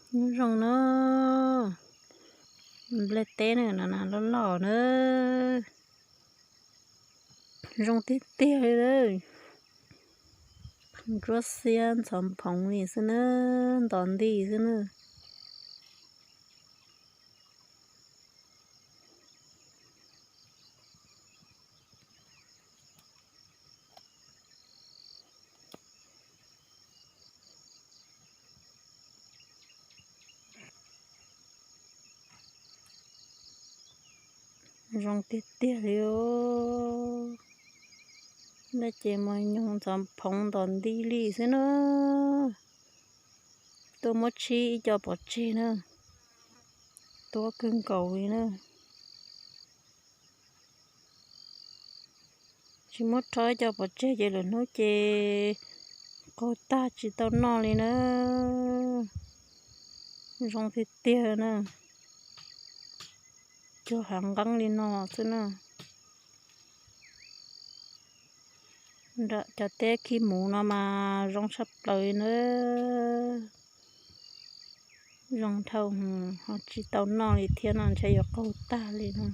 Zoo na, nplej teb na, no loj loj na. Zoo tiag tiag li. Ntsuab xiab ntxhov phoov li xwb na, ntos nti xwb na. Zoo tiag tiag li os. Nplej ces mas nyoog ntxhov phoov ntos nti li xwb na. Tuaj muab tshib ib co pov tseg na, tuab kawg nkaus li na. Tsis muab rho ib co pov tseg ces lwm hnub ces qaug tag tsis tau noj li na. Zoo tiag tiag na. Cuag hav nqeeb li no xwb na. Nram cov teb khib muv no mas zoo tshaj plaws li na. Zoo dhau, ho tsis tau noj li thiab no, ntshe yuav qaug tag li no.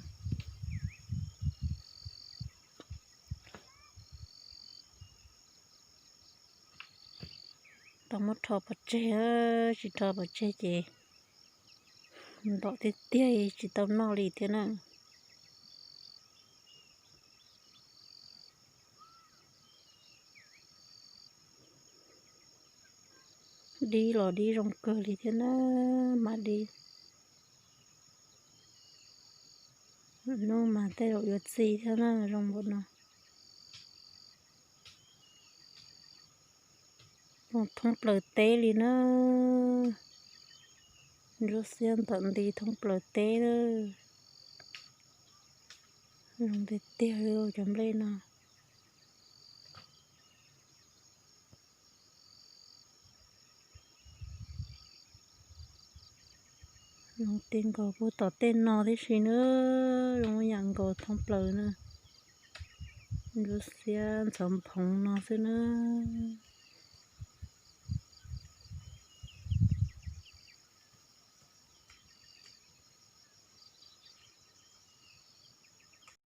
Tau muab rho pov tseg, tsis rho pov tseg ces ntom tiag tiag tsis tau noj li thiab na. Dib los dib zoo kawg li thiab na, mas dib. Hnub mas tej zaum yuav txi thiab na, zoo npaum no. Zoo thoob plaws teb li na. Ntsuab xiab ntom nti thoob plaws teb. Zoo tiag tiag li cov nplej no. Zoo tiag nkaus puag tom tej no tib si na, zoo yam nkaus thoob plaws na. Ntsuab xiab ntxhov phoov no xwb na.